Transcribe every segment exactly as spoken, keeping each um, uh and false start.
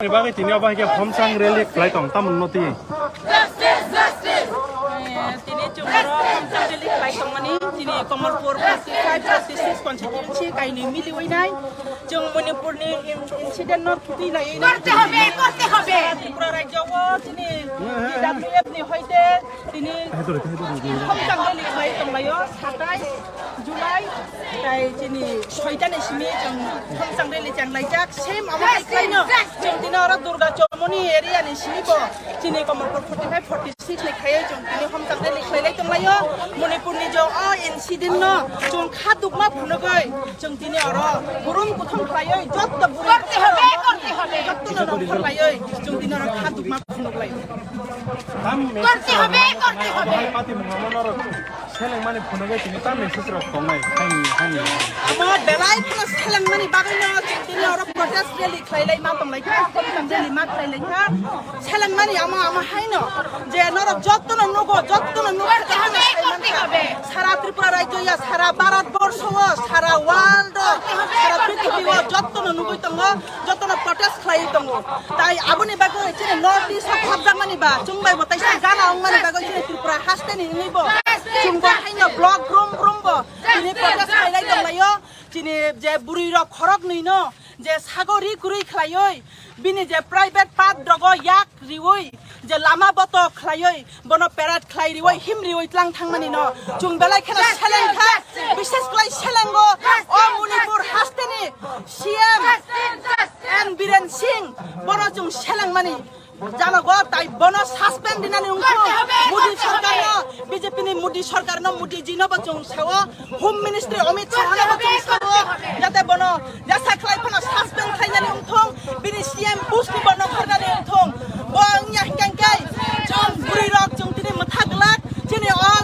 Ni bagwi tini obo hai khe homchang rally khlai tong, tamoni no twi. Eh, tini chwng oro homchang rally khlai tongmani, tini Kamalpur forty five, forty six constituency kainwi miliwi nai. Chwng Manipurni in-, incident no twi nai. Korte hobe, korte hobe. Tripura rajyo o tini T W F ni hoite tini homchang rally khlai tonglaio, satais July, tai chini soitani simi chwng homchang rally chenglaijak. Same amo hai khlaino chwng tini oro Durga Chomoni area ni simi bo chini Kamalpur forty five, forty six ni khaiwi chwng tini homchang rally khlailai tonglaio. Manipur ni jo o incident no chwng kha dukma phunugwi chwng tini oro burum kuthum khlaiwi jotto burum korte hobe, korte hobe. Jotto no nongkhor laiwi chwng tini oro kha dukma phunuklaio. Tam message korte hobe, korte hobe. Hai pati mungamo norok selengmani phunugwi tini tam message rok tongnai, haini, haini. Amo belai kheno selengmani bagwino chwng tini oro protest rally khlailai ma tonglaikha, homchang rally ma khlailaikha. Selengmani amo, amo haino je norok jottono nugo, jottono nugo, jottono sai mankha. Sara Tripura rajyo ya, sara Bharat borsho o, sara world o, sara prithibi o jottono nugwi tongo, jottono protest khlaiwi tongo. Tai aboni bagwi chini North East o khopjakmani ba, chwng bai bo taisa gana wngmani bagwi chini Tripura hasteni wngwi bo chwng bo haino block brum brum bo tini protest khlailai tonglaio. Chini je bwrwi rok khoroknwi no je sago ri kwrwi khlaiwi, bini je private part rogo yak riwi, je lama boto khlaiwi, bono parade khlai riwi, him riwi tlang thangmani no chwng belai kheno seleng kha, bishes khlai selengo o Manipur hasteni C M N Biren Singh, bono chwng selengmani janogo, tai bono suspend dinani wngthung. Modi sorkarno, B J P ni Modi sorkarno, Modi jino bo chwng sao, Home Ministry Amit Shah no bo chwng sao, jate bono jesa khlai phano suspend khlainani wngthung, bini C M post ni bono khornani wngthung. Bo wngya hinkhe chwng bwrwi rok chwng tini mwthak glak, chini o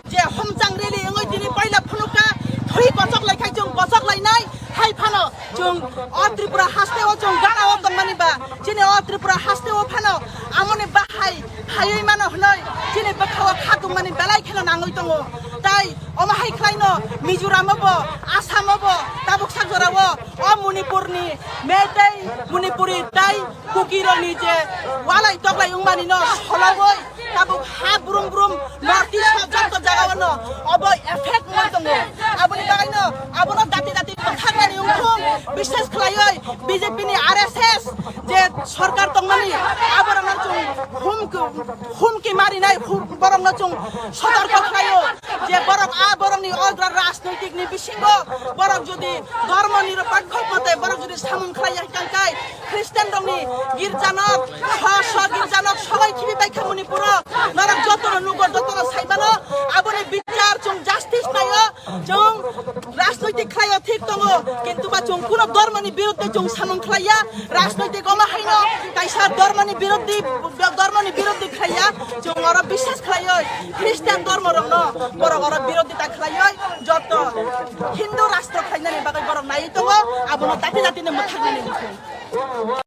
je homchang rally wngwi tini paila phunukha, thwi kochok lai khai chwng kochok lainai, hai phano chwng o Tripura haste o chwng gana o tongmani ba, chini o Tripura haste o phano amoni bahai haywi mano hwnwi chini bwkha o kha tongmani belai kheno nangwi tongo. Tai omo hai khlaino Mizoram o bo, Assam o bo, tabuk sak jora o, o Manipur ni Meitei, Manipuri tai Kuki rok ni je walai toklai wngmani no sologwi tabuk ha brum brum North East o joto jaga o no obo effect wngwi tongo. Aboni bagwi no abono dati dati bwthakrani wngthung, bishes khlaiwi B J P ni R S S je sorkar tongmani aborokno chwng humki, humki marinai, hum-, borokno chwng sotorko khlaio je borok a borokni o rajnoitik ni bisingo borok jodi dhormo nirapekho mate borok jodi samung khlaiya hinkhe Christian rokni girjanok, sw sw girjanok sobai khibi bai kha Manipuro. Norok jotono nugo, jotono saimano, aboni bichar chwng justice naio, chwng rajnoitik khlaio thik tongo, kintu ba chwng kuno dhormoni biruddhe chwng samung khlaiya, rajnoitik omo haino kaisa dhormoni biruddhi, dhormoni biruddhi khlaiya, chwng oro biswas khlaioi, Christian dhormo rokno borok oro biruddhita khlaioi, joto Hindu rastro khlainani bagwi borok naiwi tongo, abono dati datino mwthaknani muchung.